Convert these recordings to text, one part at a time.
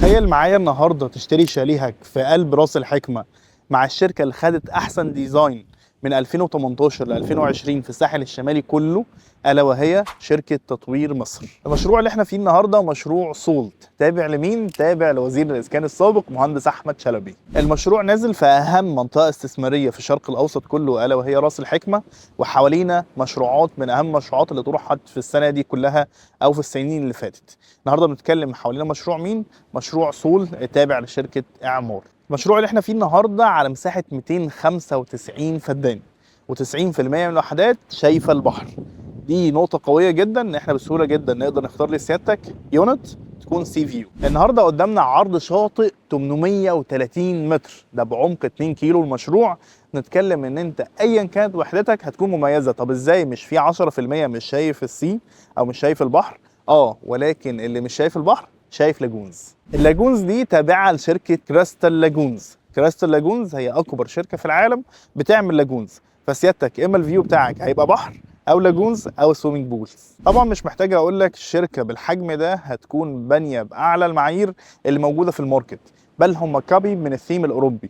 تخيل معايا النهارده تشتري شاليهك في قلب راس الحكمة مع الشركة اللي خدت احسن design من 2018 ل 2020 في الساحل الشمالي كله، الا وهي شركة تطوير مصر. المشروع اللي احنا فيه النهارده مشروع سولت، تابع لمين؟ تابع لوزير الاسكان السابق مهندس احمد شلبي. المشروع نازل في اهم منطقة استثمارية في الشرق الاوسط كله، الا وهي راس الحكمه، وحوالينا مشروعات من اهم المشروعات اللي طرحت في السنة دي كلها او في السنين اللي فاتت. النهارده بنتكلم حوالينا مشروع مين؟ مشروع سول تابع لشركة اعمار. المشروع اللي احنا فيه النهارده على مساحة 295 فدان، و90% من الوحدات شايفه البحر. دي نقطة قوية جدا ان احنا بسهولة جدا نقدر نختار لسيادتك unit تكون sea view. النهارده قدامنا عرض شاطئ 830 متر، ده بعمق 2 كيلو. المشروع نتكلم ان انت ايا كانت وحدتك هتكون مميزة. طب ازاي مش في 10% مش شايف ال sea او مش شايف البحر؟ ولكن اللي مش شايف البحر شايف lagoons. ال lagoons دي تابعة لشركة Crystal Lagoons. Crystal Lagoons هي اكبر شركة في العالم بتعمل lagoons، فسيادتك اما ال view بتاعك هيبقى بحر او lagoons او swimming pools. طبعا مش محتاج اقول لك الشركة بالحجم ده هتكون بانيه باعلى المعايير اللي موجودة في ال market، بل هم copy من الثيم الاوروبي.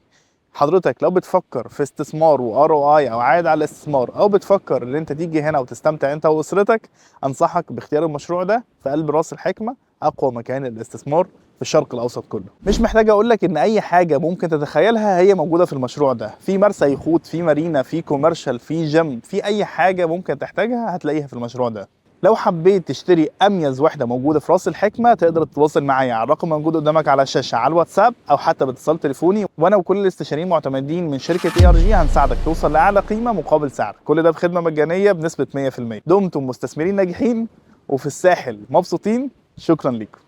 حضرتك لو بتفكر في استثمار و ROI او عائد على الاستثمار، او بتفكر ان انت تيجي هنا وتستمتع انت واسرتك، انصحك باختيار المشروع ده في قلب راس الحكمه، اقوى مكان للاستثمار في الشرق الاوسط كله. مش محتاج اقول لك ان اي حاجة ممكن تتخيلها هي موجودة في المشروع ده، في مرسى يخوت، في مارينا، في commercial، في جيم، في اي حاجة ممكن تحتاجها هتلاقيها في المشروع ده. لو حبيت تشتري اميز وحده موجودة في راس الحكمة تقدر تتواصل معايا على الرقم موجود قدامك على الشاشة على الواتساب، او حتى باتصال تليفوني، وانا وكل الاستشاريين معتمدين من شركة ARG هنساعدك توصل لاعلى قيمة مقابل سعر. كل ده بخدمة مجانية بنسبة 100%. دمتم مستثمرين ناجحين وفي الساحل مبسوطين. شكرا لكم.